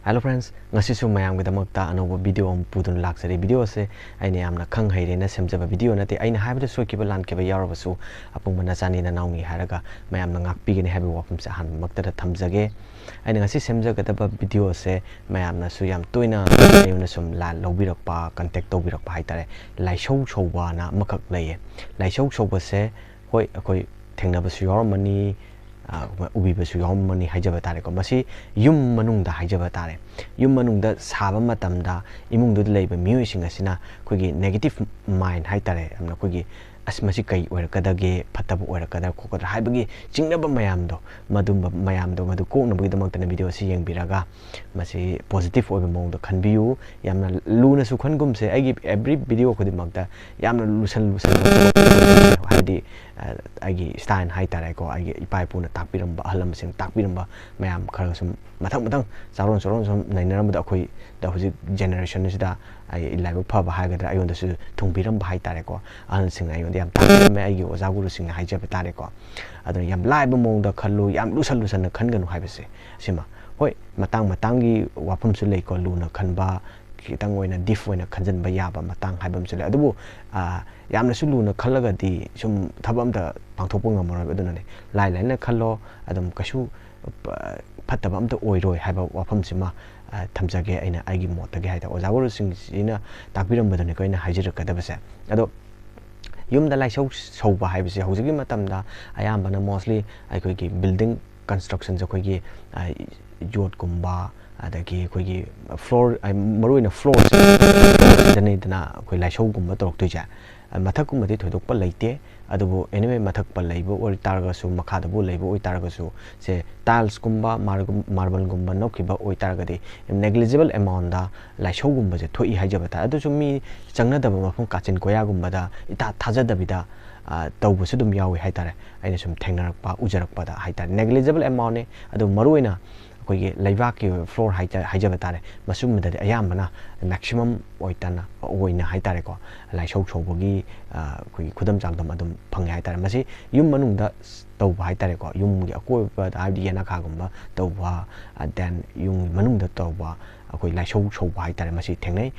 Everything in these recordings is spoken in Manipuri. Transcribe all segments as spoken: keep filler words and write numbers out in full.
Hello friends, ꯉꯁꯤꯁꯨ ꯃꯌꯥꯝꯒꯤꯗꯃꯛꯇ ꯑꯅꯧꯕ video ꯑꯃ ꯄꯨꯗꯨꯅ ꯂꯥꯛꯆꯔꯤ꯫ Video ꯑꯁꯦ ꯑꯩꯅ ꯌꯥꯝꯅ ꯈꯪ ꯍꯩꯔꯦꯅ ꯁꯦꯝꯖꯕ video ꯅꯠꯇꯦ꯫ ꯑꯩꯅ ꯍꯥꯏꯕꯗ ꯁꯣꯏꯈꯤꯕ ꯂꯥꯟꯈꯤꯕ ꯌꯥꯎꯔꯕꯁꯨ ꯑꯄꯨꯟꯕ ꯅꯆꯥꯅꯤ ꯅꯅꯥꯎꯅꯤ ꯍꯥꯏꯔꯒ ꯃꯌꯥꯝꯅ ꯉꯥꯛꯄꯤꯒꯅꯤ ꯍꯥꯏꯕꯒꯤ ꯋꯥꯐꯝꯁꯦ ꯑꯍꯥꯟꯕꯃꯛꯇꯗ ꯊꯝꯖꯒꯦ꯫ ꯑꯩꯅ ꯉꯁꯤ ꯁꯦꯝꯖꯒꯗꯕ video ꯑꯁꯦ ꯃꯌꯥꯝꯅꯁꯨ ꯌꯥꯝ ꯇꯣꯏꯅ ꯑꯩꯉꯣꯟꯗ ꯁꯨꯝ ꯂꯥ-, ꯂꯧꯕꯤꯔꯛꯄ, contact ꯇꯧꯕꯤꯔꯛꯄ ꯍꯥꯏꯇꯥꯔꯦ꯫ ꯂꯥꯏꯁꯧ ꯁꯧꯕꯅ ꯑꯃꯈꯛ ꯂꯩꯌꯦ꯫ ꯂꯥꯏꯁꯧ ꯁꯧꯕꯁꯦ ꯍꯣꯏ ꯑꯩꯈꯣꯏ ꯊꯦꯡꯅꯕꯁꯨ ꯌꯥꯎꯔꯝꯃꯅꯤ, ꯑ, ꯎꯕꯤꯕꯁꯨ ꯌꯥꯎꯔꯝꯃꯅꯤ ꯍꯥꯏꯖꯕ ꯇꯥꯔꯦꯀꯣ꯫ ꯃꯁꯤ ꯌꯨꯝ ꯃꯅꯨꯡꯗ ꯍꯥꯏꯖꯕ ꯇꯥꯔꯦ꯫ ꯌꯨꯝ ꯃꯅꯨꯡꯗ ꯁꯥꯕ ꯃꯇꯝꯗ ꯏꯃꯨꯡꯗꯨꯗ ꯂꯩꯕ ꯃꯤꯑꯣꯏꯁꯤꯡ ꯑꯁꯤꯅ ꯑꯩꯈꯣꯏꯒꯤ negative mind ꯍꯥꯏꯇꯥꯔꯦ, ꯌꯥꯝꯅ ꯑꯩꯈꯣꯏꯒꯤ "ꯑꯁ, ꯃꯁꯤ ꯀꯩ ꯑꯣꯏꯔꯛꯀꯗꯒꯦ, ꯐꯠꯇꯕ ꯑꯣꯏꯔꯛꯀꯗ꯭ꯔꯥ ꯈꯣꯠꯀꯗ꯭ꯔꯥ" ꯍꯥꯏꯕꯒꯤ ꯆꯤꯡꯅꯕ ꯃꯌꯥꯝꯗꯣ, ꯃꯗꯨꯝꯕ ꯃꯌꯥꯝꯗꯣ ꯃꯗꯨ ꯀꯣꯛꯅꯕꯒꯤꯗꯃꯛꯇꯅ video ꯑꯁꯤ ꯌꯦꯡꯕꯤꯔꯒ ꯃꯁꯤ positive ꯑꯣꯏꯕ ꯃꯑꯣꯡꯗ ꯈꯟꯕꯤꯌꯨ꯫ ꯌꯥꯝꯅ ꯂꯨꯅꯁꯨ ꯈꯟꯒꯨꯝꯁꯦ꯫ ꯑꯩꯒꯤ every video ꯈꯨꯗꯤꯡꯃꯛꯇ ꯌꯥꯝꯅ ꯂꯨꯁꯟ ꯂꯨꯁꯟ ꯍꯥꯏꯗꯤ, ꯑ, ꯑꯩꯒꯤ style ꯍꯥꯏꯇꯥꯔꯦꯀꯣ, ꯑꯩꯒꯤ ꯏꯄꯥ ꯏꯄꯨꯅ ꯇꯥꯛꯄꯤꯔꯝꯕ, ꯑꯍꯜ ꯂꯃꯟꯁꯤꯡꯅ ꯇꯥꯛꯄꯤꯔꯝꯕ ꯃꯌꯥꯝ ꯈꯔ ꯁꯨꯝ ꯃꯊꯪ ꯃꯊꯪ ꯆꯥꯔꯣꯟ ꯆꯥꯔꯣꯟ ꯁꯨꯝ ꯅꯩꯅꯔꯝꯕꯗ ꯑꯩꯈꯣꯏꯗ ꯍꯧꯖꯤꯛ generation ꯑꯁꯤꯗ ꯑꯩ ꯂꯥꯏꯕꯛ ꯐꯕ ꯍꯥꯏꯒꯗ꯭ꯔꯥ, ꯑꯩꯉꯣꯟꯗꯁꯨ ꯊꯨꯡꯕꯤꯔꯝꯕ ꯍꯥꯏꯇꯥꯔꯦꯀꯣ꯫ ꯑꯍꯜꯁꯤꯡꯅ ꯑꯩꯉꯣꯟꯗ ꯌꯥꯝ ꯇꯥꯛꯄꯤꯔꯝꯃꯦ, ꯑꯩꯒꯤ ꯑꯣꯖꯥ ꯒꯨꯔꯨꯁꯤꯡꯅ ꯍꯥꯏꯖꯕ ꯇꯥꯔꯦꯀꯣ꯫ ꯑꯗꯨꯅ ꯌꯥꯝ ꯂꯥꯏꯕ ꯃꯑꯣꯡꯗ ꯈꯜꯂꯨ, ꯌꯥꯝ ꯂꯨꯁꯟ ꯂꯨꯁꯟꯅ ꯈꯟꯒꯅꯨ ꯍꯥꯏꯕꯁꯦ ꯁꯤꯃ꯫ ꯍꯣꯏ, ꯃꯇꯥꯡ ꯃꯇꯥꯡꯒꯤ ꯋꯥꯐꯝꯁꯨ ꯂꯩꯀꯣ, ꯂꯨꯅ ꯈꯟꯕ, ꯈꯤꯇꯪ ꯑꯣꯏꯅ deep ꯑꯣꯏꯅ ꯈꯟꯖꯟꯕ ꯌꯥꯕ ꯃꯇꯥꯡ ꯍꯥꯏꯕ ꯑꯃꯁꯨ ꯂꯩ꯫ ꯑꯗꯨꯕꯨ, ꯑ, ꯌꯥꯝꯅꯁꯨ ꯂꯨꯅ ꯈꯜꯂꯒꯗꯤ ꯁꯨꯝ ꯊꯕꯛ ꯑꯝꯇ ꯄꯥꯡꯊꯣꯛꯄ ꯉꯝꯃꯔꯣꯏꯕ꯫ ꯑꯗꯨꯅꯅꯦ, ꯂꯥꯏ ꯂꯥꯏꯅ ꯈꯜꯂꯣ, ꯑꯗꯨꯝ ꯀꯩꯁꯨ, ꯑ, ꯐꯠꯇꯕ ꯑꯝꯇ ꯑꯣꯏꯔꯣꯏ ꯍꯥꯏꯕ ꯋꯥꯐꯝꯁꯤꯃ, ꯑ, ꯊꯝꯖꯒꯦ ꯑꯩꯅ ꯑꯩꯒꯤ ꯃꯣꯠꯇꯒꯤ ꯍꯥꯏꯇꯥꯔꯦ꯫ ꯑꯣꯖꯥ ꯒꯨꯔꯨꯁꯤꯡꯁꯤꯅ ꯇꯥꯛꯄꯤꯔꯝꯕꯗꯨꯅꯤꯀꯣ ꯑꯩꯅ ꯍꯥꯏꯖꯔꯛꯀꯗꯕꯁꯦ꯫ ꯑꯗꯣ ꯌꯨꯝꯗ ꯂꯥꯏꯁꯧ ꯁꯧꯕ ꯍꯥꯏꯕꯁꯦ ꯍꯧꯖꯤꯛꯀꯤ ꯃꯇꯝꯗ ꯑꯌꯥꯝꯕꯅ mostly ꯑꯩꯈꯣꯏꯒꯤ building constructionꯁꯦ ꯑꯩꯈꯣꯏꯒꯤ, ꯑ, ꯌꯣꯠꯀꯨꯝꯕ, ꯑꯗꯒꯤ ꯑꯩꯈꯣꯏꯒꯤ floor, ꯑ, ꯃꯔꯨꯑꯣꯏꯅ floorꯁꯤꯗꯅꯤꯗꯅ ꯑꯩꯈꯣꯏ ꯂꯥꯏꯁꯧꯒꯨꯝꯕ ꯇꯧꯔꯛꯇꯣꯏꯁꯦ꯫ ꯑ, ꯃꯊꯛꯀꯨꯝꯕꯗꯤ ꯊꯣꯏꯗꯣꯛꯄ ꯂꯩꯇꯦ, ꯑꯗꯨꯕꯨ anyway ꯃꯊꯛꯄ ꯂꯩꯕ ꯑꯣꯏꯇꯥꯔꯒꯁꯨ, ꯃꯈꯥꯗꯕꯨ ꯂꯩꯕ ꯑꯣꯏꯇꯥꯔꯒꯁꯨ, ꯁꯦ tilesꯀꯨꯝꯕ, ꯃꯥꯔꯒꯨꯝ-, marbleꯒꯨꯝꯕ ꯅꯞꯈꯤꯕ ꯑꯣꯏꯇꯥꯔꯒꯗꯤ negligible amountꯇ ꯂꯥꯏꯁꯧꯒꯨꯝꯕꯁꯦ ꯊꯣꯛꯏ ꯍꯥꯏꯖꯕ ꯇꯥꯔꯦ꯫ ꯑꯗꯨꯁꯨ ꯃꯤ ꯆꯪꯅꯗꯕ ꯃꯐꯝ, ꯀꯥꯆꯤꯟ ꯀꯣꯌꯥꯒꯨꯝꯕꯗ ꯏꯊꯥ ꯊꯥꯖꯗꯕꯤꯗ, ꯑ, ꯇꯧꯕꯁꯨ ꯑꯗꯨꯝ ꯌꯥꯎꯏ ꯍꯥꯏꯇꯥꯔꯦ꯫ ꯑꯩꯅ ꯁꯨꯝ ꯊꯦꯡꯅꯔꯛꯄ, ꯎꯖꯔꯛꯄꯗ ꯍꯥꯏꯇꯥꯔꯦ꯫ Negligible amountꯅꯦ, ꯑꯗꯨ ꯃꯔꯨꯑꯣꯏꯅ ꯑꯩꯈꯣꯏꯒꯤ ꯂꯩꯕꯥꯛꯀꯤ ꯑꯣꯏꯕ floor ꯍꯥꯏꯖ-, ꯍꯥꯏꯖꯕ ꯇꯥꯔꯦ, ꯃꯁꯤꯒꯨꯝꯕꯗꯗꯤ ꯑꯌꯥꯝꯕꯅ maximum ꯑꯣꯏꯇꯅ, ꯑꯣꯏꯅ ꯍꯥꯏ ꯇꯥꯔꯦꯀꯣ, ꯂꯥꯏꯁꯧ ꯁꯧꯕꯒꯤ, ꯑ, ꯑꯩꯈꯣꯏꯒꯤ ꯈꯨꯗꯝ ꯆꯥꯡꯗꯝ ꯑꯗꯨꯝ ꯐꯪꯉꯦ ꯍꯥꯏ ꯇꯥꯔꯦ꯫ ꯃꯁꯤ ꯌꯨꯝ ꯃꯅꯨꯡꯗ ꯇꯧꯕ ꯍꯥꯏ ꯇꯥꯔꯦꯀꯣ, ꯌꯨꯝꯒꯤ ꯑꯀꯣꯏꯕꯗ, ꯍꯥꯏꯕꯗꯤ ꯌꯦꯅꯈꯥꯒꯨꯝꯕ ꯇꯧꯕ, ꯑ, then ꯌꯨꯝꯒꯤ ꯃꯅꯨꯡꯗ ꯇꯧꯕ, ꯑꯩꯈꯣꯏ ꯂꯥꯏꯁꯧ ꯁꯧꯕ ꯍꯥꯏ ꯇꯥꯔꯦ, ꯃꯁꯤ ꯊꯦꯡꯅꯩ꯫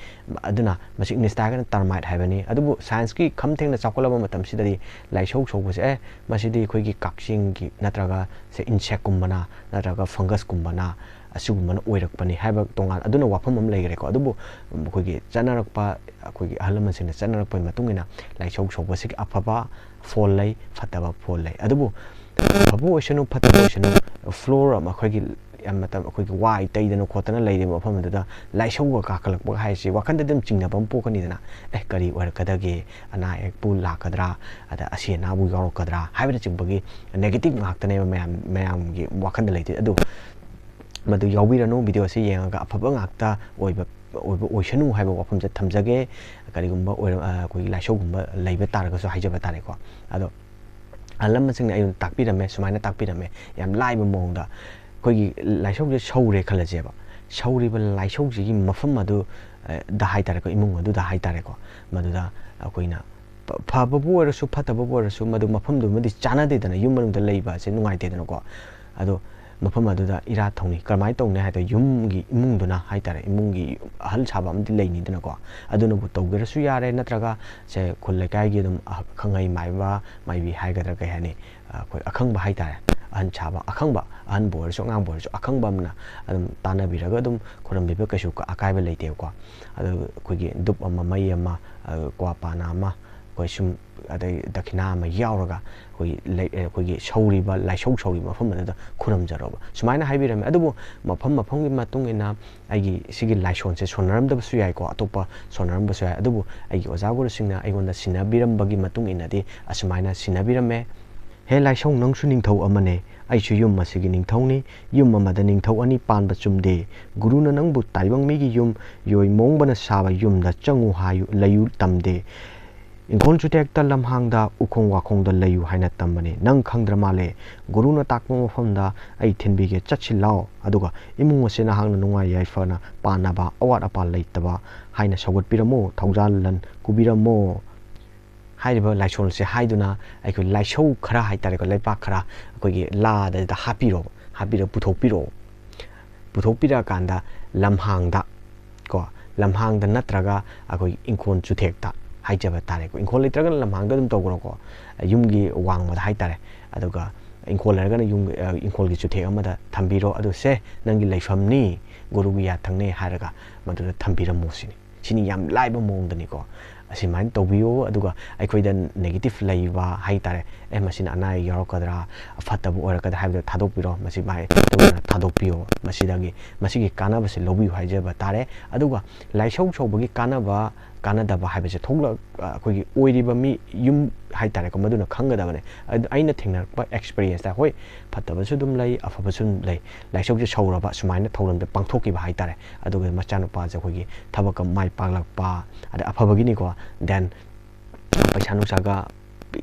ꯑꯗꯨꯅ ꯃꯁꯤ ꯏꯪꯂꯤꯁꯇ ꯍꯥꯏꯔꯒꯅ termite ꯍꯥꯏꯕꯅꯤ꯫ ꯑꯗꯨꯕꯨ scienceꯀꯤ ꯈꯝ ꯊꯦꯡꯅ ꯆꯥꯎꯈꯠꯂꯕ ꯃꯇꯝꯁꯤꯗꯗꯤ ꯂꯥꯏꯁꯧ ꯁꯧꯕꯁꯦ, ꯑꯦ, ꯃꯁꯤꯗꯤ ꯑꯩꯈꯣꯏꯒꯤ ꯀꯛꯆꯦꯡꯒꯤ ꯅꯠꯇ꯭ꯔꯒ ꯁꯦ insectꯀꯨꯝꯕꯅ ꯅꯠꯇ꯭ꯔꯒ fungus ꯀꯨꯝꯕꯅ, ꯑꯁꯤꯒꯨꯝꯕꯅ ꯑꯣꯏꯔꯛꯄꯅꯤ ꯍꯥꯏꯕ ꯇꯣꯉꯥꯟ, ꯑꯗꯨꯅ ꯋꯥꯐꯝ ꯑꯃ ꯂꯩꯈ꯭ꯔꯦꯀꯣ꯫ ꯑꯗꯨꯕꯨ ꯑꯩꯈꯣꯏꯒꯤ ꯆꯠꯅꯔꯛꯄ, ꯑꯩꯈꯣꯏꯒꯤ ꯑꯍꯜ ꯂꯃꯟꯁꯤꯡꯅ ꯆꯠꯅꯔꯛꯄꯒꯤ ꯃꯇꯨꯡ ꯏꯟꯅ ꯂꯥꯏꯁꯧ ꯁꯧꯕꯁꯤꯒꯤ ꯑꯐꯕ ꯐꯣꯜ ꯂꯩ, ꯐꯠꯇꯕ ꯐꯣꯜ ꯂꯩ꯫ ꯑꯗꯨꯕꯨ ꯑꯐꯕ ꯑꯣꯏꯁꯅꯨ, ꯐꯠꯇꯕ ꯑꯣꯏꯁꯅꯨ, floor ꯑꯃ ꯑꯩꯈꯣꯏꯒꯤ ꯌꯥꯝ ꯃꯇꯝ ꯑꯩꯈꯣꯏꯒꯤ ꯋꯥꯏ ꯇꯩꯗꯅ ꯈꯣꯠꯇꯅ ꯂꯩꯔꯤꯕ ꯃꯐꯝ ꯑꯗꯨꯗ ꯂꯥꯏꯁꯧꯒ ꯀꯥꯈꯠꯂꯛꯄꯒ ꯍꯥꯏꯁꯤ ꯋꯥꯈꯟꯗꯗꯤ ꯑꯗꯨꯝ ꯆꯤꯡꯅꯕ ꯑꯃ ꯄꯣꯛꯀꯅꯤꯗꯅ, "ꯑꯦ, ꯀꯔꯤ ꯑꯣꯏꯔꯛꯀꯗꯒꯦ? ꯑꯅꯥ ꯑꯌꯦꯛꯄꯨ ꯂꯥꯛꯀꯗ꯭ꯔꯥ? ꯑꯗ ꯑꯁꯤ ꯑꯅꯥꯕꯨ ꯌꯥꯎꯔꯛꯀꯗ꯭ꯔꯥ?" ꯍꯥꯏꯕꯅꯆꯤꯡꯕꯒꯤ negative ꯉꯥꯛꯇꯅꯦꯕ ꯃꯌꯥꯝ, ꯃꯌꯥꯝꯒꯤ ꯋꯥꯈꯟꯗ ꯂꯩꯇꯣꯏ꯫ ꯑꯗꯨ ꯃꯗꯨ ꯌꯥꯎꯕꯤꯔꯅꯨ, video ꯑꯁꯤ ꯌꯦꯡꯉꯒ ꯑꯐꯕ ꯉꯥꯛꯇ ꯑꯣꯏꯕ, ꯑꯣꯏꯕ ꯑꯣꯏꯁꯅꯨ ꯍꯥꯏꯕ ꯋꯥꯐꯝꯁꯦ ꯊꯝꯖꯒꯦ꯫ ꯀꯔꯤꯒꯨꯝꯕ ꯑꯣꯏꯔ-, ꯑ, ꯑꯩꯈꯣꯏꯒꯤ ꯂꯥꯏꯁꯧꯒꯨꯝꯕ ꯂꯩꯕ ꯇꯥꯔꯒꯁꯨ ꯍꯥꯏꯖꯕ ꯇꯥꯔꯦꯀꯣ꯫ ꯑꯗꯣ ꯑꯍꯜ ꯂꯃꯟꯁꯤꯡꯅ ꯑꯩꯉꯣꯟꯗ ꯇꯥꯛꯄꯤꯔꯝꯃꯦ, ꯁꯨꯃꯥꯏꯅ ꯇꯥꯛꯄꯤꯔꯝꯃꯦ, ꯌꯥꯝ ꯂꯥꯏꯕ ꯃꯑꯣꯡꯗ꯫ ꯑꯩꯈꯣꯏꯒꯤ ꯂꯥꯏꯁꯧꯁꯦ ꯁꯧꯔꯦ ꯈꯜꯂꯁꯦꯕ, ꯁꯧꯔꯤꯕ ꯂꯥꯏꯁꯧꯁꯤꯒꯤ ꯃꯐꯝ ꯑꯗꯨ, ꯑ, ꯗ ꯍꯥꯏ ꯇꯥꯔꯦꯀꯣ, ꯏꯃꯨꯡ ꯑꯗꯨꯗ ꯍꯥꯏ ꯇꯥꯔꯦꯀꯣ, ꯃꯗꯨꯗ ꯑꯩꯈꯣꯏꯅ ꯐ-, ꯐꯕꯕꯨ ꯑꯣꯏꯔꯁꯨ ꯐꯠꯇꯕꯕꯨ ꯑꯣꯏꯔꯁꯨ ꯃꯗꯨ ꯃꯐꯝꯗꯨꯃꯗꯤ ꯆꯥꯟꯅꯗꯦꯗꯅ, ꯌꯨꯝ ꯃꯅꯨꯡꯗ ꯂꯩꯕ ꯑꯁꯦ ꯅꯨꯡꯉꯥꯏꯇꯦꯗꯅꯀꯣ꯫ ꯑꯗꯣ ꯃꯐꯝ ꯑꯗꯨꯗ ꯏꯔꯥꯠ ꯊꯧꯅꯤ꯫ ꯀꯔꯝꯍꯥꯏꯅ ꯇꯧꯅꯤ ꯍꯥꯏꯗ, ꯌꯨꯝꯒꯤ ꯏꯃꯨꯡꯗꯨꯅ ꯍꯥꯏ ꯇꯥꯔꯦ, ꯏꯃꯨꯡꯒꯤ ꯑꯍꯜ ꯁꯥꯕ ꯑꯃꯗꯤ ꯂꯩꯅꯤꯗꯅꯀꯣ, ꯑꯗꯨꯅꯕꯨ ꯇꯧꯒꯦꯔꯁꯨ ꯌꯥꯔꯦ, ꯅꯠꯇ꯭ꯔꯒ ꯁꯦ ꯈꯨꯜ ꯂꯩꯀꯥꯏꯒꯤ ꯑꯗꯨꯝ ꯑꯍ-, ꯈꯪꯍꯩ ꯃꯥꯏꯕ, ꯃꯥꯏꯕꯤ ꯍꯥꯏꯒꯗ꯭ꯔꯥ ꯀꯩ ꯍꯥꯏꯅꯤ, ꯑꯩꯈꯣꯏ ꯑꯈꯪꯕ ꯍꯥꯏ ꯇꯥꯔꯦ, ꯑꯍꯟ ꯁꯥꯕ ꯑꯈꯪꯕ, ꯑꯍꯟꯕꯨ ꯑꯣꯏꯔꯁꯨ ꯑꯉꯥꯡꯕꯨ ꯑꯣꯏꯔꯁꯨ ꯑꯈꯪꯕ ꯑꯃꯅ ꯑꯗꯨꯝ ꯇꯥꯟꯅꯕꯤꯔꯒ ꯑꯗꯨꯝ ꯈꯨꯔꯨꯝꯕꯤꯕ ꯀꯩꯁꯨ ꯀ-, ꯑꯀꯥꯏꯕ ꯂꯩꯇꯦꯕꯀꯣ꯫ ꯑꯗꯨ ꯑꯩꯈꯣꯏꯒꯤ ꯙꯨꯞ ꯑꯃ, ꯃꯩ ꯑꯃ, ꯑ, ꯀ꯭ꯋꯥ ꯄꯥꯅ ꯑꯃ, ꯑꯩꯈꯣꯏ ꯁꯨꯝ, ꯑꯗꯩ ꯗꯈꯤꯅꯥ ꯑꯃ ꯌꯥꯎꯔꯒ ꯑꯩꯈꯣꯏꯒꯤ ꯂꯩ-, ꯑꯩꯈꯣꯏꯒꯤ ꯁꯧꯔꯤꯕ, ꯂꯥꯏꯁꯧ ꯁꯧꯔꯤꯕ ꯃꯐꯝ ꯑꯗꯨꯗ ꯈꯨꯔꯨꯝꯖꯔꯣꯕ꯫ ꯁꯨꯃꯥꯏꯅ ꯍꯥꯏꯕꯤꯔꯝꯃꯦ꯫ ꯑꯗꯨꯕꯨ ꯃꯐꯝ ꯃꯐꯝꯒꯤ ꯃꯇꯨꯡ ꯏꯟꯅ ꯑꯩꯒꯤ ꯁꯤꯒꯤ ꯂꯥꯏꯁꯣꯟꯁꯦ ꯁꯣꯟꯅꯔꯝꯗꯕꯁꯨ ꯌꯥꯏꯀꯣ, ꯑꯇꯣꯞꯄ ꯁꯣꯟꯅꯔꯝꯕꯁꯨ ꯌꯥꯏ꯫ ꯑꯗꯨꯕꯨ ꯑꯩꯒꯤ ꯑꯣꯖꯥ ꯒꯨꯔꯨꯁꯤꯡꯅ ꯑꯩꯉꯣꯟꯗ ꯁꯤꯟꯅꯕꯤꯔꯝꯕꯒꯤ ꯃꯇꯨꯡ ꯏꯟꯅꯗꯤ ꯑꯁꯨꯃꯥꯏꯅ ꯁꯤꯟꯅꯕꯤꯔꯝꯃꯦ꯫ "ꯍꯦ ꯂꯥꯏꯁꯧ, ꯅꯪꯁꯨ ꯅꯤꯡꯊꯧ ꯑꯃꯅꯦ, ꯑꯩꯁꯨ ꯌꯨꯝ ꯑꯁꯤꯒꯤ ꯅꯤꯡꯊꯧꯅꯤ꯫ ꯌꯨꯝ ꯑꯃꯗ ꯅꯤꯡꯊꯧ ꯑꯅꯤ ꯄꯥꯟꯕ ꯆꯨꯝꯗꯦ꯫ ꯒꯨꯔꯨꯅ ꯅꯪꯕꯨ ꯇꯥꯏꯕꯪ ꯃꯤꯒꯤ ꯌꯨꯝ, ꯌꯣꯏ ꯃꯣꯡꯕꯅ ꯁꯥꯕ ꯌꯨꯝꯗ ꯆꯪꯉꯨ ꯍꯥꯏꯌꯨ, ꯂꯩꯌꯨ ꯇꯝꯗꯦ꯫ "ꯏꯪꯈꯣꯜ ꯆꯨꯊꯦꯛꯇ, ꯂꯝꯍꯥꯡꯗ, ꯎꯈꯣꯡ ꯋꯥꯈꯣꯡꯗ ꯂꯩꯌꯨ ꯍꯥꯏꯅ ꯇꯝꯕꯅꯤ꯫ ꯅꯪ ꯈꯪꯗ꯭ꯔ ꯃꯥꯜꯂꯦ꯫ ꯒꯨꯔꯨꯅ ꯇꯥꯛꯄ ꯃꯐꯝꯗ ꯑꯩ ꯊꯤꯟꯕꯤꯒꯦ, ꯆꯠꯁꯤ ꯂꯥꯎ꯫ ꯑꯗꯨꯒ ꯏꯃꯨꯡ ꯑꯁꯤ ꯅꯍꯥꯛꯅ ꯅꯨꯡꯉꯥꯏ ꯌꯥꯏꯐꯅ ꯄꯥꯟꯅꯕ, ꯑꯋꯥꯠ ꯑꯄꯥ ꯂꯩꯇꯕ ꯍꯥꯏꯅ ꯁꯧꯒꯠꯄꯤꯔꯝꯃꯨ, ꯊꯧꯖꯥꯜ ꯂꯟ ꯀꯨꯕꯤꯔꯝꯃꯨ" ꯍꯥꯏꯔꯤꯕ ꯂꯥꯏꯁꯣꯟꯁꯦ ꯍꯥꯏꯗꯨꯅ ꯑꯩꯈꯣꯏ ꯂꯥꯏꯁꯧ ꯈꯔ ꯍꯥꯏꯇꯥꯔꯦꯀꯣ, ꯂꯩꯄꯥꯛ ꯈꯔ ꯑꯩꯈꯣꯏꯒꯤ ꯂꯥꯗ ꯍꯥꯞꯄꯤꯔꯣꯕ, ꯍꯥꯞꯄꯤꯔ ꯄꯨꯊꯣꯛꯄꯤꯔꯛꯑꯣ꯫ ꯄꯨꯊꯣꯛꯄꯤꯔꯛꯑꯀꯥꯟꯗ ꯂꯝꯍꯥꯡꯗ ꯀꯣ, ꯂꯝꯍꯥꯡꯗ ꯅꯠꯇ꯭ꯔꯒ ꯑꯩꯈꯣꯏ ꯏꯪꯈꯣꯜ ꯆꯨꯊꯦꯛꯇ ꯍꯥꯏꯖꯕ ꯇꯥꯔꯦꯀꯣ꯫ ꯏꯪꯈꯣꯜ ꯂꯩꯇ꯭ꯔꯒꯅ ꯂꯝꯍꯥꯡꯗ ꯑꯗꯨꯝ ꯇꯧꯈ꯭ꯔꯣꯀꯣ, ꯌꯨꯝꯒꯤ ꯋꯥꯡꯃꯗ ꯍꯥꯏꯇꯥꯔꯦ꯫ ꯑꯗꯨꯒ ꯏꯪꯈꯣꯜ ꯂꯩꯔꯒꯅ ꯌꯨꯝ, ꯑ, ꯏꯪꯈꯣꯜꯒꯤ ꯆꯨꯊꯦꯛ ꯑꯃꯗ ꯊꯝꯕꯤꯔꯣ꯫ ꯑꯗꯨ "ꯁꯦ, ꯅꯪꯒꯤ ꯂꯩꯐꯝꯅꯤ, ꯒꯨꯔꯨꯒꯤ ꯌꯥꯊꯪꯅꯦ" ꯍꯥꯏꯔꯒ ꯃꯗꯨꯗ ꯊꯝꯕꯤꯔꯝꯃꯣ ꯁꯤꯅꯤ꯫ ꯁꯤꯅꯤ ꯌꯥꯝ ꯂꯥꯏꯕ ꯃꯑꯣꯡꯗꯅꯤꯀꯣ꯫ ꯑꯁꯨꯃꯥꯏꯅ ꯇꯧꯕꯤꯌꯨ꯫ ꯑꯗꯨꯒ ꯑꯩꯈꯣꯏꯗ negative ꯂꯩꯕ ꯍꯥꯏꯇꯥꯔꯦ, "ꯑꯦ, ꯃꯁꯤꯅ ꯑꯅꯥ ꯑꯌꯦꯛ ꯌꯥꯎꯔꯛꯀꯗ꯭ꯔꯥ, ꯐꯠꯇꯕ ꯑꯣꯏꯔꯛꯀꯗ꯭ꯔꯥ" ꯍꯥꯏꯕꯗꯣ ꯊꯥꯗꯣꯛꯄꯤꯔꯣ꯫ ꯃꯁꯤ ꯃꯥꯏ ꯇꯧꯗꯅ ꯊꯥꯗꯣꯛꯄꯤꯌꯣ꯫ ꯃꯁꯤꯗꯒꯤ, ꯃꯁꯤꯒꯤ ꯀꯥꯟꯅꯕꯁꯦ ꯂꯧꯕꯤꯌꯨ ꯍꯥꯏꯖꯕ ꯇꯥꯔꯦ꯫ ꯑꯗꯨꯒ ꯂꯥꯏꯁꯧ ꯁꯧꯕꯒꯤ ꯀꯥꯟꯅꯕ, ꯀꯥꯟꯅꯗꯕ ꯍꯥꯏꯕꯁꯦ ꯊꯣꯛꯂꯛ-, ꯑꯩꯈꯣꯏꯒꯤ ꯑꯣꯏꯔꯤꯕ ꯃꯤ ꯌꯨꯝ ꯍꯥꯏꯇꯥꯔꯦꯀꯣ, ꯃꯗꯨꯅ ꯈꯪꯒꯗꯕꯅꯦ꯫ ꯑꯗꯨ ꯑꯩꯅ ꯊꯦꯡꯅꯔꯛꯄ experience ꯇ, ꯍꯣꯏ, ꯐꯠꯇꯕꯁꯨ ꯑꯗꯨꯝ ꯂꯩ, ꯑꯐꯕꯁꯨ ꯑꯗꯨꯝ ꯂꯩ꯫ ꯂꯥꯏꯁꯧꯁꯦ ꯁꯧꯔꯕ ꯁꯨꯃꯥꯏꯅ ꯊꯧꯔꯝꯁꯦ ꯄꯥꯡꯊꯣꯛꯈꯤꯕ ꯍꯥꯏꯇꯥꯔꯦ꯫ ꯑꯗꯨꯒ ꯃꯆꯥꯅꯨꯄꯥꯁꯦ ꯑꯩꯈꯣꯏꯒꯤ ꯊꯕꯛꯀ ꯃꯥꯏ ꯄꯥꯛꯂꯛꯄ, ꯑꯗ ꯑꯐꯕꯒꯤꯅꯤꯀꯣ, then ꯄꯩꯁꯥ ꯅꯨꯡꯁꯥꯒ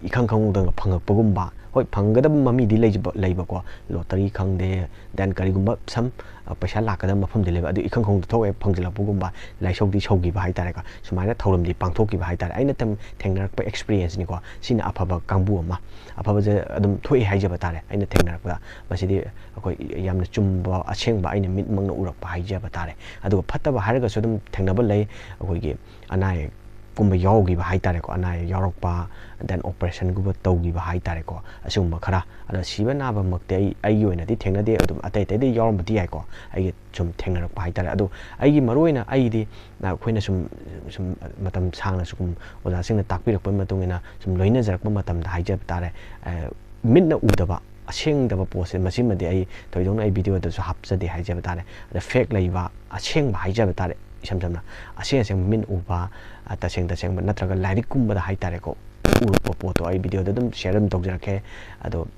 ꯏꯈꯪ ꯈꯪꯍꯧꯗꯅ ꯐꯪꯉꯛꯄꯒꯨꯝꯕ, ꯍꯣꯏ, ꯐꯪꯒꯗꯕ ꯃꯃꯤꯗꯤ ꯂꯩꯖꯕ-, ꯂꯩꯕꯀꯣ, lottery ꯈꯪꯗꯦ, then ꯀꯔꯤꯒꯨꯝꯕ some, ꯑ, ꯄꯩꯁꯥ ꯂꯥꯛꯀꯗꯕ ꯃꯐꯝꯗꯤ ꯂꯩꯕ, ꯑꯗꯨ ꯏꯈꯪ ꯈꯪꯍꯧꯗ ꯊꯣꯛꯑꯦ ꯐꯪꯖꯤꯜꯂꯛꯄꯒꯨꯝꯕ, ꯂꯥꯏꯁꯧꯗꯤ ꯁꯧꯈꯤꯕ ꯍꯥꯏꯇꯥꯔꯦꯀꯣ, ꯁꯨꯃꯥꯏꯅ ꯊꯧꯔꯝꯗꯤ ꯄꯥꯡꯊꯣꯛꯈꯤꯕ ꯍꯥꯏꯇꯥꯔꯦ꯫ ꯑꯩꯅ ꯊꯦꯡ-, ꯊꯦꯡꯅꯔꯛꯄ experience ꯅꯤꯀꯣ, ꯁꯤꯅ ꯑꯐꯕ ꯀꯥꯡꯕꯨ ꯑꯃ, ꯑꯐꯕꯁꯦ ꯑꯗꯨꯝ ꯊꯣꯛꯏ ꯍꯥꯏꯖꯕ ꯇꯥꯔꯦ꯫ ꯑꯩꯅ ꯊꯦꯡꯅꯔꯛꯄꯗ ꯃꯁꯤꯗꯤ ꯑꯩꯈꯣꯏ ꯌꯥꯝꯅ ꯆꯨꯝꯕ, ꯑꯁꯦꯡꯕ ꯑꯩꯅ ꯃꯤꯠꯃꯛꯅ ꯎꯔꯛꯄ ꯍꯥꯏꯖꯕ ꯇꯥꯔꯦ꯫ ꯑꯗꯨꯒ ꯐꯠꯇꯕ ꯍꯥꯏꯔꯒꯁꯨ ꯑꯗꯨꯝ ꯊꯦꯡꯅꯕ ꯂꯩ, ꯑꯩꯈꯣꯏꯒꯤ ꯑꯅꯥ ꯑꯌꯦꯛꯀꯨꯝꯕ ꯌꯥꯎꯈꯤꯕ ꯍꯥꯏꯇꯥꯔꯦꯀꯣ, ꯑꯅꯥ ꯑꯌꯦꯛ ꯌꯥꯎꯔꯛꯄ, then operation ꯒꯨꯝꯕ ꯇꯧꯈꯤꯕ ꯍꯥꯏꯇꯥꯔꯦꯀꯣ, ꯑꯁꯤꯒꯨꯝꯕ ꯈꯔ꯫ ꯑꯗꯣ ꯁꯤꯕ ꯅꯥꯕꯃꯛꯇꯤ ꯑꯩ, ꯑꯩꯒꯤ ꯑꯣꯏꯅꯗꯤ ꯊꯦꯡꯅꯗꯦ, ꯑꯗꯨꯝ ꯑꯇꯩ ꯑꯇꯩꯗꯤ ꯌꯥꯎꯔꯝꯕꯗꯤ ꯌꯥꯏꯀꯣ, ꯑꯩꯒꯤ ꯁꯨꯝ ꯊꯦꯡꯅꯔꯛꯄ ꯍꯥꯏꯇꯥꯔꯦ꯫ ꯑꯗꯣ ꯑꯩꯒꯤ ꯃꯔꯨꯑꯣꯏꯅ ꯑꯩꯗꯤ, ꯑꯩꯈꯣꯏꯅ ꯁꯨꯝ, ꯁꯨꯝ ꯃꯇꯝ ꯁꯥꯡꯅ ꯁꯨꯝ ꯑꯣꯖꯥꯁꯤꯡꯅ ꯇꯥꯛꯄꯤꯔꯛꯄ ꯃꯇꯨꯡ ꯏꯟꯅ ꯁꯨꯝ ꯂꯣꯏꯅꯖꯔꯛꯄ ꯃꯇꯝꯗ ꯍꯥꯏꯖꯕ ꯇꯥꯔꯦ, ꯑ, ꯃꯤꯠꯅ ꯎꯗꯕ ꯑꯁꯦꯡꯗꯕ ꯄꯣꯠꯁꯦ, ꯃꯁꯤꯃꯗꯤ ꯑꯩ ꯊꯣꯏꯗꯣꯛꯅ ꯑꯩ video ꯗꯁꯨ ꯍꯥꯞꯆꯗꯦ ꯍꯥꯏꯖꯕ ꯇꯥꯔꯦ꯫ ꯑꯗ fake ꯂꯩꯕ, ꯑꯁꯦꯡꯕ ꯍꯥꯏꯖꯕ ꯇꯥꯔꯦ, ꯏꯁꯝ ꯁꯝꯅ ꯑꯁꯦꯡ ꯑꯁꯦꯡꯕ ꯃꯤꯠ ꯎꯕ, ꯑ, ꯇꯁꯦꯡ ꯇꯁꯦꯡꯕ ꯅꯠꯇ꯭ꯔꯒ ꯂꯥꯏꯔꯤꯛꯀꯨꯝꯕꯗ ꯍꯥꯏꯇꯥꯔꯦꯀꯣ, ꯎꯔꯛꯄ ꯄꯣꯠꯇꯣ ꯑꯩ video ꯗ ꯑꯗꯨꯝ share ꯑꯗꯨꯝ ꯇꯧꯖꯔꯛꯀꯦ꯫ ꯑꯗꯣ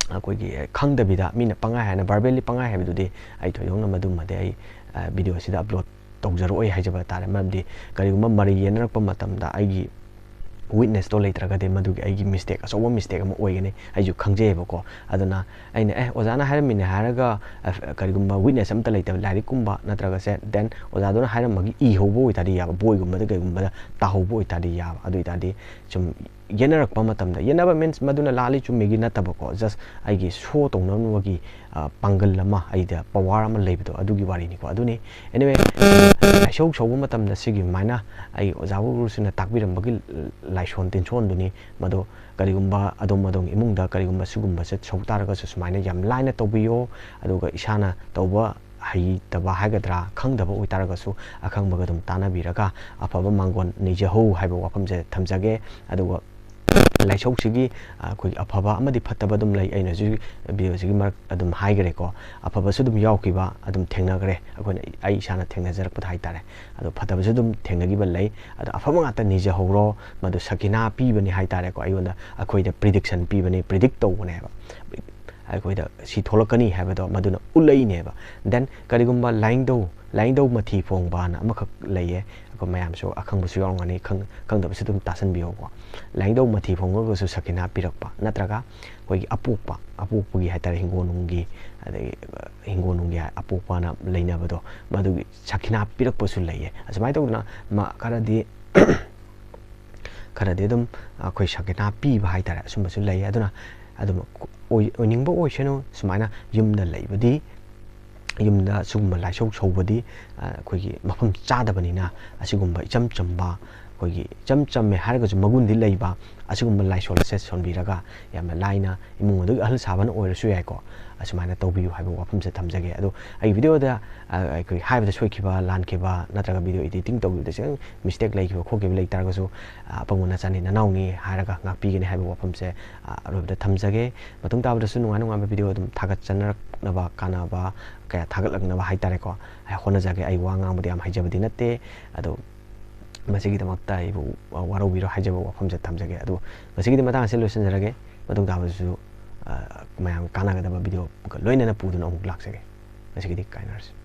ꯑꯩꯈꯣꯏꯒꯤ ꯈꯪꯗꯕꯤꯗ ꯃꯤꯅ ꯄꯪꯍꯥꯏ ꯍꯥꯏꯅ, verbally ꯄꯪꯍꯥꯏ ꯍꯥꯏꯕꯗꯨꯗꯤ ꯑꯩ ꯊꯣꯏꯗꯣꯛꯅ ꯃꯗꯨꯃꯗꯤ ꯑꯩ, ꯑ, video ꯁꯤꯗ upload ꯇꯧꯖꯔꯛꯑꯣꯏ ꯍꯥꯏꯖꯕ ꯇꯥꯔꯦ꯫ ꯃꯔꯝꯗꯤ ꯀꯔꯤꯒꯨꯝꯕ ꯃꯔꯩ ꯌꯦꯠꯅꯔꯛꯄ ꯃꯇꯝꯗ ꯑꯩꯒꯤ ꯋꯤꯠꯅꯦꯁꯇꯣ ꯂꯩꯇ꯭ꯔꯒꯗꯤ ꯃꯗꯨꯒꯤ ꯑꯩꯒꯤ ꯃꯤꯁꯇꯦꯛ, ꯑꯆꯧꯕ ꯃꯤꯁꯇꯦꯛ ꯑꯃ ꯑꯣꯏꯒꯅꯤ꯫ ꯑꯩꯁꯨ ꯈꯪꯖꯩꯌꯦꯕꯀꯣ꯫ ꯑꯗꯨꯅ ꯑꯩꯅ, "ꯑꯦ, ꯑꯣꯖꯥꯅ ꯍꯥꯏꯔꯝꯃꯤꯅꯦ" ꯍꯥꯏꯔꯒ, ꯑ, ꯀꯔꯤꯒꯨꯝꯕ ꯋꯤꯠꯅꯦꯁ ꯑꯝꯇ ꯂꯩꯇꯕ, ꯂꯥꯏꯔꯤꯛꯀꯨꯝꯕ ꯅꯠꯇ꯭ꯔꯒꯁꯦ, then ꯑꯣꯖꯥꯗꯨꯅ ꯍꯥꯏꯔꯝꯕꯒꯤ ꯏꯍꯧꯕ ꯑꯣꯏꯇꯥꯔꯗꯤ ꯌꯥꯕ, ꯕꯣꯏꯒꯨꯝꯕꯗ ꯀꯩꯒꯨꯝꯕꯗ ꯇꯥꯍꯧꯕ ꯑꯣꯏꯇꯥꯔꯗꯤ ꯌꯥꯕ꯫ ꯑꯗꯨ ꯑꯣꯏꯇꯥꯔꯗꯤ ꯁꯨꯝ ꯌꯦꯠꯅꯔꯛꯄ ꯃꯇꯝꯗ, ꯌꯦꯠꯅꯕ means ꯃꯗꯨꯅ ꯂꯥꯜꯂꯤ ꯆꯨꯝꯃꯤꯒꯤ ꯅꯠꯇꯕꯀꯣ, just ꯑꯩꯒꯤ ꯁꯣ ꯇꯧꯅꯕꯒꯤ, ꯑ, ꯄꯥꯡꯒꯜ ꯑꯃ, ꯑꯩꯗ ꯄꯋꯥꯔ ꯑꯃ ꯂꯩꯕꯗꯣ, ꯑꯗꯨꯒꯤ ꯋꯥꯔꯤꯅꯤꯀꯣ꯫ ꯑꯗꯨꯅꯤ꯫ Anyway, ꯂꯥꯏꯁꯧ ꯁꯧꯕ ꯃꯇꯝꯗ ꯁꯤꯒꯤ ꯁꯨꯃꯥꯏꯅ ꯑꯩꯒꯤ ꯑꯣꯖꯥ ꯒꯨꯔꯨꯁꯤꯡꯅ ꯇꯥꯛꯄꯤꯔꯝꯕꯒꯤ ꯂꯥꯏꯁꯣꯟ ꯇꯤꯟꯁꯣꯟꯗꯨꯅꯤ꯫ ꯃꯗꯣ ꯀꯔꯤꯒꯨꯝꯕ ꯑꯗꯣꯝ ꯑꯗꯣꯝ ꯏꯃꯨꯡꯗ ꯀꯔꯤꯒꯨꯝꯕ ꯁꯤꯒꯨꯝꯕꯁꯦ ꯁꯧ ꯇꯥꯔꯒꯁꯨ ꯁꯨꯃꯥꯏꯅ ꯌꯥꯝ ꯂꯥꯏꯅ ꯇꯧꯕꯤꯌꯣ꯫ ꯑꯗꯨꯒ ꯏꯁꯥꯅ ꯇꯧꯕ ꯍꯩꯇꯕ ꯍꯥꯏꯒꯗ꯭ꯔꯥ, ꯈꯪꯗꯕ ꯑꯣꯏꯇꯥꯔꯒꯁꯨ ꯑꯈꯪꯕꯒ ꯑꯗꯨꯝ ꯇꯥꯟꯅꯕꯤꯔꯒ ꯑꯐꯕ ꯃꯥꯡꯒꯣꯟ ꯅꯩꯖꯍꯧ ꯍꯥꯏꯕ ꯋꯥꯐꯝꯁꯦ ꯊꯝꯖꯒꯦ꯫ ꯑꯗꯨꯒ ꯂꯥꯏꯁꯧꯁꯤꯒꯤ, ꯑ, ꯑꯩꯈꯣꯏꯒꯤ ꯑꯐꯕ ꯑꯃꯗꯤ ꯐꯠꯇꯕ ꯑꯗꯨꯝ ꯂꯩ꯫ ꯑꯩꯅ ꯍꯧꯖꯤꯛ ꯚꯤꯗꯤꯑꯣꯁꯤꯒꯤ ꯃꯔꯛ ꯑꯗꯨꯝ ꯍꯥꯏꯈ꯭ꯔꯦꯀꯣ, ꯑꯐꯕꯁꯨ ꯑꯗꯨꯝ ꯌꯥꯎꯈꯤꯕ ꯑꯗꯨꯝ ꯊꯦꯡꯅꯈ꯭ꯔꯦ, ꯑꯩꯈꯣꯏꯅ, ꯑꯩ ꯏꯁꯥꯅ ꯊꯦꯡꯅꯖꯔꯛꯄꯗ ꯍꯥꯏꯇꯥꯔꯦ꯫ ꯑꯗꯣ ꯐꯠꯇꯕꯁꯨ ꯑꯗꯨꯝ ꯊꯦꯡꯅꯈꯤꯕ ꯂꯩ꯫ ꯑꯗꯣ ꯑꯐꯕ ꯉꯥꯛꯇ ꯅꯤꯖꯍꯧꯔꯣ, ꯃꯗꯨ ꯁꯈꯤꯅꯥ ꯄꯤꯕꯅꯤ ꯍꯥꯏꯇꯥꯔꯦꯀꯣ꯫ ꯑꯩꯉꯣꯟꯗ, ꯑꯩꯈꯣꯏꯗ prediction ꯄꯤꯕꯅꯤ, predict ꯇꯧꯕꯅꯦꯕ꯫ ꯑꯩꯈꯣꯏꯗ ꯁꯤ ꯊꯣꯛꯂꯛꯀꯅꯤ ꯍꯥꯏꯕꯗꯣ ꯃꯗꯨꯅ ꯎꯠꯂꯛꯏꯅꯦꯕ꯫ Then ꯀꯔꯤꯒꯨꯝꯕ ꯂꯥꯏꯅꯤꯡꯊꯧ, ꯂꯥꯏꯅꯤꯡꯊꯧ ꯃꯊꯤ ꯐꯣꯡꯕꯅ ꯑꯃꯈꯛ ꯂꯩꯌꯦ꯫ ꯑꯩꯈꯣꯏ ꯃꯌꯥꯝꯁꯨ ꯑꯈꯪꯕꯁꯨ ꯌꯥꯎꯔꯝꯒꯅꯤ, ꯈꯪ-, ꯈꯪꯗꯕꯁꯨ ꯑꯗꯨꯝ ꯇꯥꯁꯟꯕꯤꯌꯣꯀꯣ꯫ ꯂꯥꯏꯅꯤꯡꯊꯧ ꯃꯊꯤ ꯐꯣꯡꯉꯒꯁꯨ ꯁꯈꯤꯅꯥ ꯄꯤꯔꯛꯄ, ꯅꯠꯇ꯭ꯔꯒ ꯑꯩꯈꯣꯏꯒꯤ ꯑꯄꯣꯛꯄ, ꯑꯄꯣꯛꯄꯒꯤ ꯍꯥꯏꯇꯥꯔꯦ, ꯍꯤꯡꯒꯣꯜꯅꯨꯡꯒꯤ, ꯑꯗꯒꯤ ꯍꯤꯡꯒꯣꯜꯅꯨꯡꯒꯤ ꯑꯄꯣꯛꯄꯅ ꯂꯩꯅꯕꯗꯣ, ꯃꯗꯨꯒꯤ ꯁꯈꯤꯅꯥ ꯄꯤꯔꯛꯄꯁꯨ ꯂꯩꯌꯦ꯫ ꯑꯁꯨꯃꯥꯏꯅ ꯇꯧꯗꯅ ꯃ-, ꯈꯔꯗꯤ ꯈꯔꯗꯤ ꯑꯗꯨꯝ ꯑꯩꯈꯣꯏ ꯁꯈꯤꯅꯥ ꯄꯤꯕ ꯍꯥꯏꯇꯥꯔꯦ, ꯑꯁꯨꯝꯕꯁꯨ ꯂꯩ꯫ ꯑꯗꯨꯅ ꯑꯗꯨꯝ ꯑꯣꯏ-, ꯑꯣꯏꯅꯤꯡꯕ ꯑꯣꯏꯁꯅꯨ, ꯁꯨꯃꯥꯏꯅ ꯌꯨꯝꯗ ꯂꯩꯕꯗꯤ, ꯌꯨꯝꯗ ꯁꯤꯒꯨꯝꯕ ꯂꯥꯏꯁꯧ ꯁꯧꯕꯗꯤ, ꯑ, ꯑꯩꯈꯣꯏꯒꯤ ꯃꯐꯝ ꯆꯥꯗꯕꯅꯤꯅ, ꯑꯁꯤꯒꯨꯝꯕ ꯏꯆꯝ ꯆꯝꯕ, ꯑꯩꯈꯣꯏꯒꯤ ꯏꯆꯝ ꯆꯝꯃꯦ ꯍꯥꯏꯔꯒꯁꯨ ꯃꯒꯨꯟꯗꯤ ꯂꯩꯕ ꯑꯁꯤꯒꯨꯝꯕ ꯂꯥꯏꯁꯣꯟ ꯑꯁꯦ ꯁꯣꯟꯕꯤꯔꯒ ꯌꯥꯝꯅ ꯂꯥꯏꯅ ꯏꯃꯨꯡ ꯑꯗꯨꯒꯤ ꯑꯍꯜ ꯁꯥꯕꯅ ꯑꯣꯏꯔꯁꯨ ꯌꯥꯏꯀꯣ, ꯑꯁꯨꯃꯥꯏꯅ ꯇꯧꯕꯤꯌꯨ ꯍꯥꯏꯕ ꯋꯥꯐꯝꯁꯦ ꯊꯝꯖꯒꯦ꯫ ꯑꯗꯣ ꯑꯩ ꯚꯤꯗꯤꯑꯣꯗ, ꯑ, ꯑꯩꯈꯣꯏ ꯍꯥꯏꯕꯗ ꯁꯣꯏꯈꯤꯕ, ꯂꯥꯟꯈꯤꯕ, ꯅꯠꯇ꯭ꯔꯒ ꯚꯤꯗꯤꯑꯣ editing ꯇꯧꯈꯤꯕꯗ ꯈꯤꯇꯪ mistake ꯂꯩꯈꯤꯕ ꯈꯣꯠꯈꯤꯕ ꯂꯩ ꯇꯥꯔꯒꯁꯨ, ꯑ, ꯑꯄꯪꯕ ꯅꯆꯥꯅꯤ ꯅꯅꯥꯎꯅꯤ ꯍꯥꯏꯔꯒ ꯉꯥꯛꯄꯤꯒꯅꯤ ꯍꯥꯏꯕ ꯋꯥꯐꯝꯁꯦ, ꯑ, ꯑꯔꯣꯏꯕꯗ ꯊꯝꯖꯒꯦ꯫ ꯃꯇꯨꯡ ꯇꯥꯕꯗꯁꯨ ꯅꯨꯡꯉꯥꯏ ꯅꯨꯡꯉꯥꯏꯕ ꯚꯤꯗꯤꯑꯣ ꯑꯗꯨꯝ ꯊꯥꯒꯠꯆꯅꯔꯛꯅꯕ, ꯀꯥꯟꯅꯕ ꯀꯌꯥ ꯊꯥꯒꯠꯂꯛꯅꯕ ꯍꯥꯏꯇꯥꯔꯦꯀꯣ, ꯑꯩ ꯍꯣꯠꯅꯖꯒꯦ꯫ ꯑꯩ ꯋꯥ ꯉꯥꯡꯕꯗꯤ ꯌꯥꯝ ꯍꯩꯖꯕꯗꯤ ꯅꯠꯇꯦ, ꯑꯗꯣ ꯃꯁꯤꯒꯤꯗꯃꯛꯇ ꯑꯩꯕꯨ ꯋꯥꯔꯧꯕꯤꯔꯣ ꯍꯥꯏꯖꯕ ꯋꯥꯐꯝꯁꯦ ꯊꯝꯖꯒꯦ꯫ ꯑꯗꯣ ꯉꯁꯤꯒꯤꯗꯤ ꯃꯇꯥꯡ ꯑꯁꯤꯗ ꯂꯣꯏꯁꯤꯟꯖꯔꯒꯦ꯫ ꯃꯇꯨꯡ ꯇꯥꯕꯗꯁꯨ, ꯑ, ꯃꯌꯥꯝ ꯀꯥꯟꯅꯒꯗꯕ ꯚꯤꯗꯤꯑꯣꯒ ꯂꯣꯏꯅꯅ ꯄꯨꯗꯨꯅ ꯑꯃꯨꯛ ꯂꯥꯛꯆꯒꯦ꯫ ꯉꯁꯤꯒꯤꯗꯤ ꯀꯥꯏꯅꯔꯁꯤ꯫